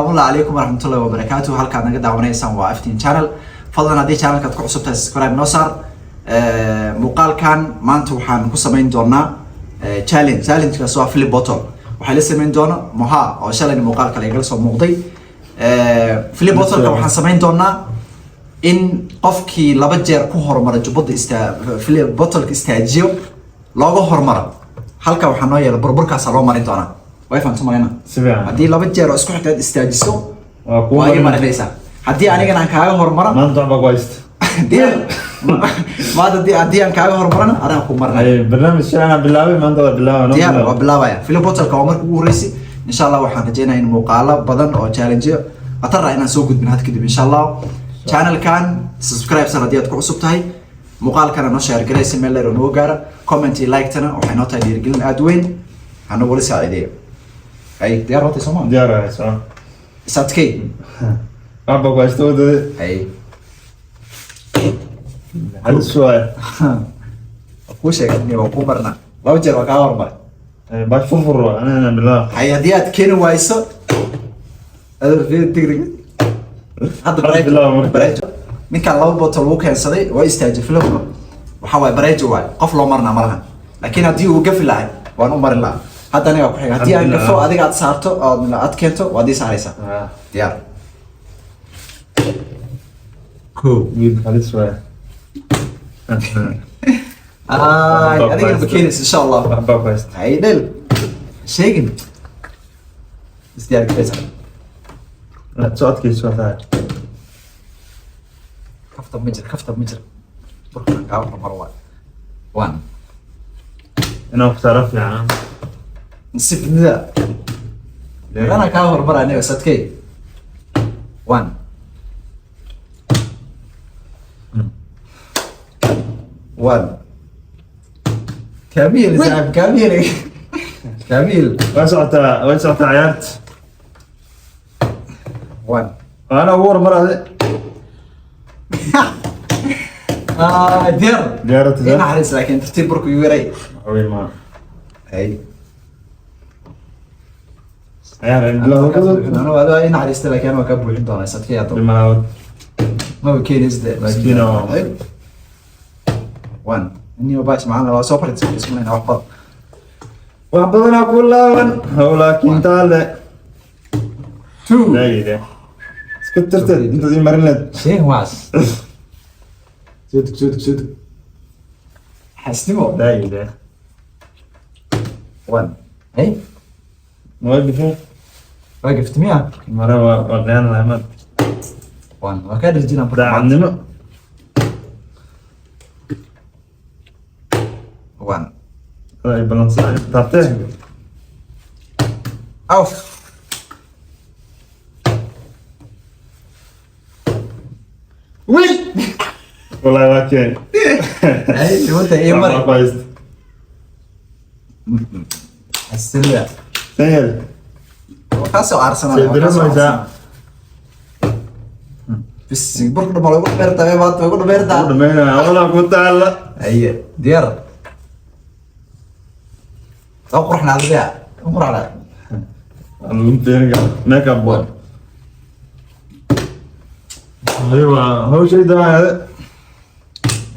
Asalaamu calaykum waraxmatullahi wabarakaatu. Halkaad naga daawanaysaan waa Iftiin Channel. Fadlan, haddii channelkaad ku cusub tahay, subscribe noo saar. Muuqaalkan maanta waxaan ku samayn doonaa challenge. Challengekaas waa flip bottle. Waxaa la samayn doona Moha oo shalayna muuqaalka lagala soo muuqday. Flip bottleka waxaan samayn doonaa in qofkii laba jeer ku hormara jubbada istaa flip bottleka istaajiyo looga hormaro. Halka waxaa noo yeela burburkaasa loo marin doonaa. Way fahamta malayna? Si fiican. Haddii laba jeer oo isku xigta aad istaajiso, Waa kuu waa ii marin. marinaysaa. Haddii anigana aan kaaga hormaro Maanta waxba ku haysta. Diyaar. Maanta haddii aan kaaga hormarana, anaa ku marinaya. Ay, barnaamij shalay anaa bilaabay, maanta waa bilaabay, noo Diyaar. bilaabay. Waa bilaabaya. Flip bottleka waa marka ugu horreysay. Insha Allah waxaan rajeynaya in muuqaalo badan oo challenge khatar ah inaan soo gudbin had kadib, insha Allah. Channelkan subscribe sar haddii aad ku cusub tahay, muuqaalkana noo share garaysa meel dheer oo noo gaara. Comment iyo like-tana waxay noo tahay dhiirigelin aad u weyn, hanagula saacideeyo. Ay, diyaar watay sooma? Diyaar waay, soco. Isadkey. Waxba ku haysta wadada. Ay. Halis waay. Waa kuu sheegay, waa kuu marnaa. Laba jeer waa kaa hormaray. Ay, baash furfur waay, anigana bilaab. Hay, haddii aad keeni wayso adoo fiir degdeg hadda. Hadda bilaab marka. Bareejo. Ninkaan laba botol wuu keensaday, waa istaajay filmka. Waxaa waaye bareejo waay, qof loo marnaa ma lahan. Laakiin haddii uu gafi lahay, waan u marin lahaa. Hadda aniga ku xiga, haddii aan Hadda gafo, adiga aad saarto ood aad keento, waad ii saaraysaa. Ah, diyaar, ko. Wiil halis waay. Ay, adigana ma keenaysa, insha Allah. Waxba ku haysta. Hay, dhel sheegin, isdiyaar garaysa. Socodkiisu waa tahay. Kafta ma jira, kafta ma jira. Burkan kaa hormaro waay. One. Inaan ku saaro fiican. Sifnida ana kaa hormara aniga, sadkey. One, one. Kamil saaxib, kamil, kamil. Way socotaa, way socotaa ciyaarta. One. Ana ugu hormar ade. Ah, diyaar. Diyaar tahay? Ii naxariis, laakiin tartiib, burku igu yaray. Waxa weyn ma. Hay. Ciyaar ay bilaab. Anu adoo ii naxariista, laakiin waa kaa buuxin doonaa, sadkey hadda. Bimaawad. Maba keenaysid. Miskiin oo. One. Inii baash macaan waa soo fadhiisay, isku leena wax badan. Wax badanaa ku laaban howlaakiin taale. Two. Laayide. Iska tirtir intaad ii marin leed. Sheeg waas. Soo dug, soo dug, soo dug. Xasnimo. Laayide. One. Hey. Waa gafay. Waa gaftay miya? Mara waa qiyaan lahayd. One. Waa kaa dharjinaa burka. Daacadnimo. One. Ay balansan taabtee. Auf. Wiil. Wallahi waa keen. Hey, wada ii mari. Waxba ku haysta. Xasnimada. San yeel. Waa kaa soo aarsanaa. Sii Waa kaa soo dareemaysaa. aarsanaa. Bis, burka dhama lagu dhameertaa, maanta lagu dhameertaa. Ugu dhameynaya howlaa ku taala. Haye, diyaar. Soo qurxnaa adiga. Qurxnaa. Lunteeniga makeup boy. Hadi waa hawshayda waa ade.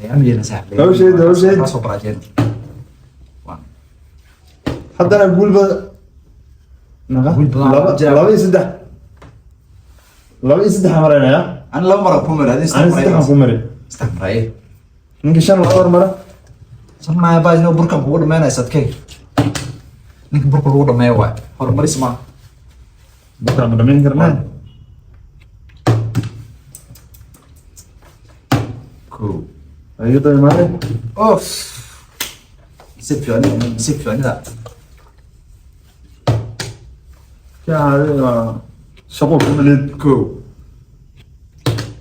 Yaa saaxiib. Hawshayda, hawshayda. Soo baraajeen. One. Haddana guul badan. Naqa? Guul badan. Laba, Jira. laba iyo saddex. Laba iyo saddex maraynaya. Ana laba mar ku maray, adiga. Ani saddex aan ku maray. Saddex maray. Ninka shan laba hor mara. Shan maaya baa inuu burkan kugu dhameynaya, sadkay. Ninka burka lagu dhameeyo waay. Horumaris ma. Burkaan ma dhamayn karnaa? Kow. Ayuu daba imaaday. Of. Si fiicnida, si fiicnida. Ka ahaaday waa shaqo ku malid. Kow.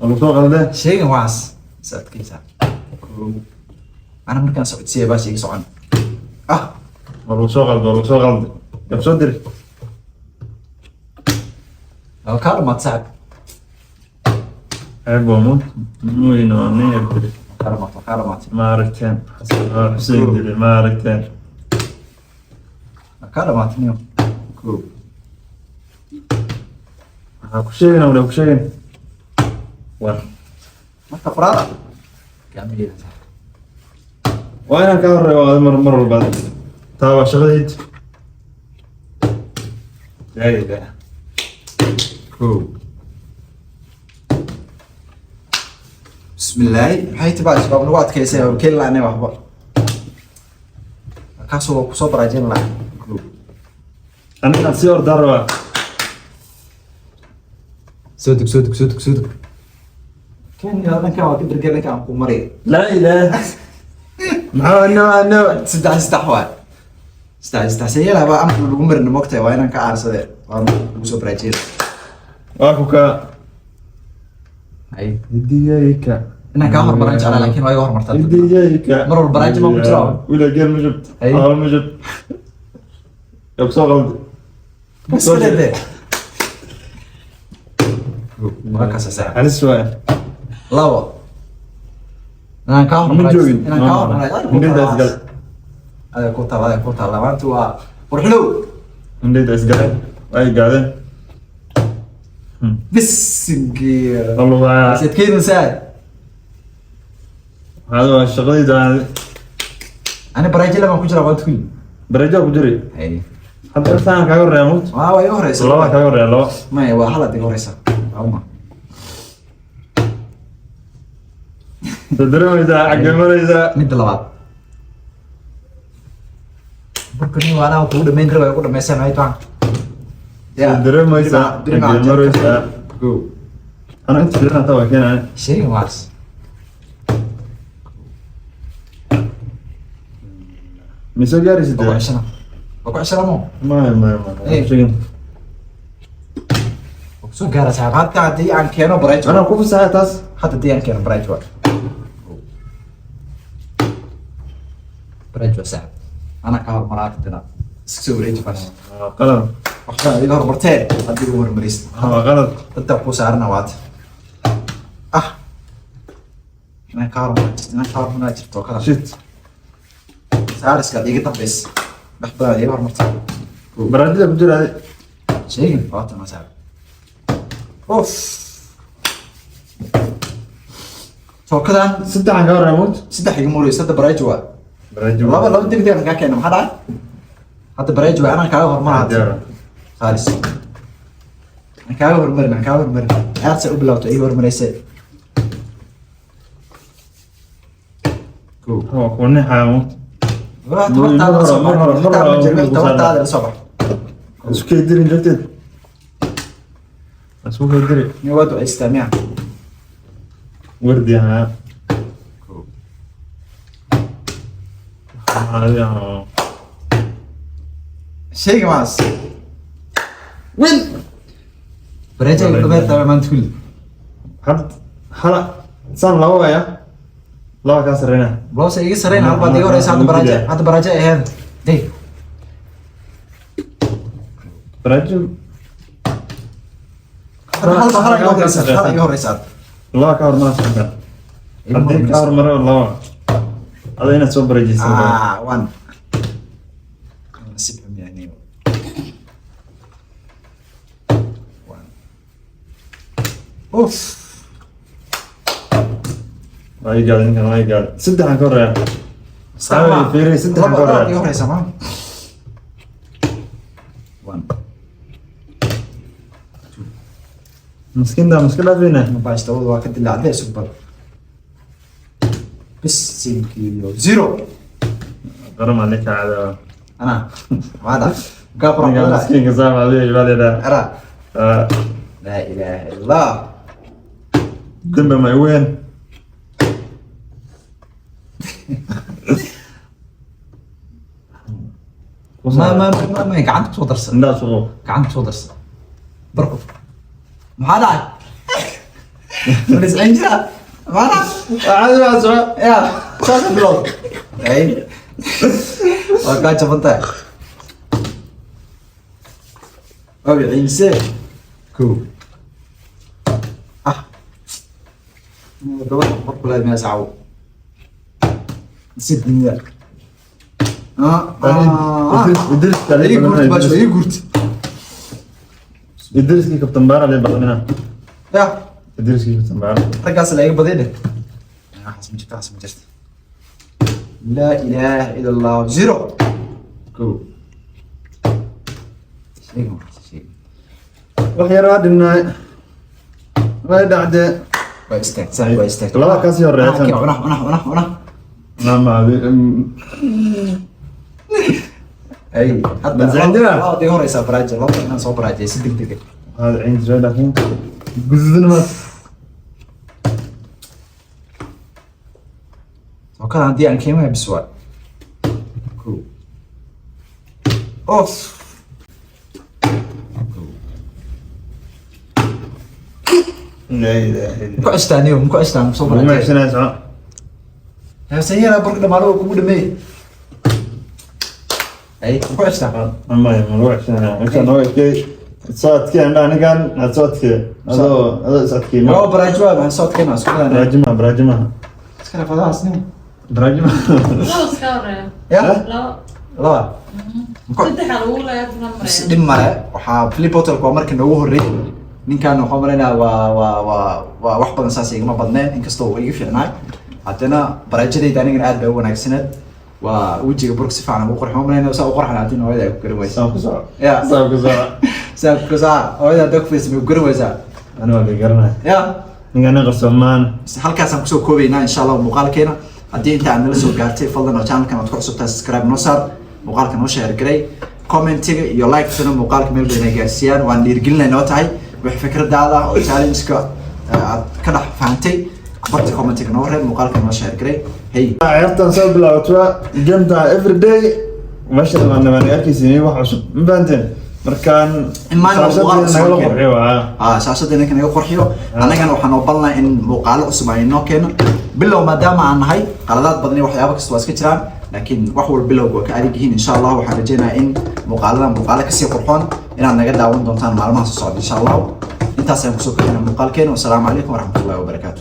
Waa lagu soo qaldee. Sheegan waas. Sadkaysa. Kow. Ana markaan socodsiiya baa sheegi socon. Ah. Waa lagu soo qalday, waa lagu soo qalday. Gab soo diri. Waa kaa dhamaad saaxib. Ceeb waa muut. Weyn oo nin yar diri. Kaa dhamaatay, waa kaa dhamaatay. Ma aragteen. Xasan waa Xuseen diri, ma aragteen. Waa kaa dhamaatay niyo. Kow. Ha ku sheegin, wala ku sheegin. One. Marka furaada kaama yeelin. Waa inaan kaa horeeyo waa mar walba. Taa waa shaqadeyd. Laa ilaaha. Kow. Bismillaahi, maxay tibaa isbaab nagu adkaysay oo keeni laanay waxba markaasuu waa kusoo baraajin lahaa. Kow. Aniga inaan sii ordaa rabaa. Soo dug, soo dug, soo dug, soo dug. Kenya dhankan waa ka dirgay, dhankan aan ku maray. Laa ilaaha. Maxaa no no. Saddex saddex waay, saddex saddex sayelaba amar lagu marin mogtahay, waa inaan ka aarsade, waa lagu soo baraajin. Waa ku kaa. Hay. Hidigayka. Inaan kaa hormaran jeclaa, laakiin waa iga hormartaa. Hidigayka. Mar walba baraaji baan ku jiraa. Wiila geel ma jabto. Hay. Hawl ma jabto. Yaa ku soo qaldi. Bas kale markaas sax. Halis waay. Labo inaan kaa Ma hormaray. joogin. Inaan kaa hormaray. Indhayda isgal. Adeeg ku taala, adeeg ku taala. Maanta waa qurxlow. Indhayda isgaleen. Way gaadeen. Bisinki. Allah. Sidkeyn masaa. Hada waa shaqadayda aan. Ani baraaji lama ku jira maanta kulli. Baraajo ku jiray. Hay. Hadda intaan kaaga horreeya mut. Waa iga horeysa. Laba kaaga horreeya, laba. Maya, waa halad iga horeysa. Uma. Soo dareemaysaa xaggee maraysaa. Midda labaad. Burka nin waa anaa kugu dhamayn rabay, ku dhamaysa maxay tahay? Soo dareemaysaa xaggee maraysaa. Go. Ana inta fiirin hataa waa keenaya. Sheegin waas. Ma soo gaaraysid Waa ku dee? ceshana. Waa ku ceshana mo. Maya, maya, maya. Eh. Sheegin. Waa ku soo gaara saaxiib. Hadda haddii aan keeno baraaji. Anaa ku fasaxay taas. Hadda haddii aan keeno baraaji waa. Baraaji waa saaxiib. Anaa kaa hormaraa kadina. Iska soo wareeji bash. Waa qalad. Waxba adiga hormarteen haddii ugu hormaraysid. Waa qalad. Dadka ku saarana waata. Ah. Inaan kaa hormaraa jirto, inaan kaa hormaraa jirto kada. Shit. Saariska iga dambaysa. Wax badan iga hormartay. Baraajida ku jira adi. Sheegin waata ma saaxiib. Uff. Tookadan Saddexan kaa horreeya mut. Saddex iga muraysa, hadda baraaji waa. Baraaji. Laba laba degdeg aan kaa keena, maxaa dhacay? Hadda baraaji waa, anaan kaaga hormaraa hadda. Diyaar. Khaalis. Aan kaaga hormarin, aan kaaga hormarin. Ciyaarta say u bilowto iga hormaraysay. Go. Waa ku nixaya mut. Waa tabartaada la soo bax. Mar hore, mar hore, Xitaa ma jiro, mar hore. tabartaada la soo bax. Isku kay dirin joogteed. Isku kay diri. Nin waa ducaystaa miya? Wardi ahaa. Go. Caadi ahaa. Sheegi maas. Win. Baraaji ay dhameertaa maanta kulli. Had hala saan laba waaya. Laba kaa sarreynaa. Balse iga sarreyn hal baad iga horeysa hadda baraaji, hadda baraaji ay ahayd. Day. Baraajo. Hadda hal hal iga horeysa, hal iga horeysa. Laba kaa hormara saxan. Haddii kaa hormaro laba. Ada inaad soo baraajaysan. Ah, one. Nasiib xum yahay nin. One. Uff. Waa ii gaadhay ninkan, waa ii gaadhay. Saddexan ka horreeya. Saaway fiiri, saddexan ka Laba horreeya. iga horeysa ma? One. Miskiinta ma iska dhaafayna? Baashta waa ka dilaacday isku bar. Bisinkiyo. Zero. Qaram aan ninka cadaaba. Ana. Maada. Gaa qurux Ninka badan. miskiinka saam adiga baa leedahay. Ara. Ah, Laa ilaaha illallah. Dembe ma igu heen. Ma gacanta kusoo darsan. Indhaha suqo. Gacanta kusoo darsan. Barku. Maxaa dhacay? Ma iscin jiraa? Maxaa dhacay? Caadi baa soco. Ya, saas u bilowda. Ay. Waa kaa jaban tahay. Waabi ciise. Kow. Ah. Gabadha barku leed miyaa sacawo. Nasiib dunida. Ah, ah. Idris, Idris, Ii guurt, baasho, ii guurt. Idriskii Kabtan Baara lee badnina. Ya. Idriskii Kabtan Baara. Raggaas la iga badiyay dheh. Waxaas ma jirto, waxaas ma jirto. Laa ilaaha ila Allah, zero. Kow. Sheegin, waxaas sheegin. Wax yaraa dhibnaay, way dhacdee. Waa istaag, saaxiib, waa istaag. Laba kasii horeeya tan. Cunah, cunah, cunah, cunah. Nama. Ay hadda Bas cindina? Laba iga horeysaa baraaja, laba inaan soo baraajay si degdeg ah. هذا عين جاي لكن قزدنا ما. Soo kale haddii aan keenaya bis waa kow, off, kow. لا اله الا Muku ceshtaaniyo, muku ceshtaan soo الله. ما baraajay. عشنا سوا. Heesanyara barka dhamaalo kugu dhameey. Ay, muku ceshtaa. ما ما عشنا عشان هو كي صوت كي عندنا كان صوت كي هذا هذا صوت كي. Laba baraajo waa maxay soodkeena isku wadana. براجمها براجمها. Iska rafadahaas nin. براجمها. Laba iska horeeya. Ya. Laba. Laba muku. Saddexa lagu leeyahay Bas nambaraya. Dhib male, waxaa Flip Hotelka waa markii noogu horreeyay. Ninkan waxaan malaynayaa waa wax badan saas igama badneen, inkastoo uu iga fiicnaay, haddana baraajadayda anigana aad bay u wanaagsaneed. Waa wejiga burka si fiican ugu qurxin malaynayaa, saa u qurxan haddii hooyada ay ku garan weysa. سام كسر. Ya. سام كسر. Saa kusaa hooyada haddaa ku fiirsan may ku garan weysaa. انا ولا قرنا. Ya. نقنا قرصمان. Bas halkaasaan kusoo koobaynaa insha Allah muuqaalkeena. Haddii inta aad nala soo gaartay, fadlan oo channelkan aad ku cusubtahay, subscribe noo saar, muuqaalka noo share garay, commentiga iyo like-tana muuqaalka meel badan ay gaarsiiyaan, waan dhiirigelinay noo tahay. Wixii fikradaada oo challenge-ka aad ka dhex fahantay, barta commentiga noo reeb, muuqaalka noo share garay. Hey. Ciyaartan soo bilaabatwa gameta everyday meesha waan arkaysiinay wax cusub, ma fahanteen? Markaan In maalin walba muuqaal cusub nagala aan keeno. qurxiyo waa. Ah, shaashada ninka naga qurxiyo, annagana waxaan oo balnaa in muuqaalo cusub aan inoo keeno. Bilow maadaama aan nahay, qaladaad badan iyo waxyaabo kasta waa iska jiraan, laakiin wax walba bilowga waa ka adag yihiin. Insha Allah waxaan rajeynayaa in muuqaaladan muuqaalo kasii qurxoon inaad naga daawan doontaan maalmaha soo socda insha Allah. Intaas ayaan kusoo kordhina muuqaalkeena. Wasalaamu calaykum waraxmatullahi wabarakaatu.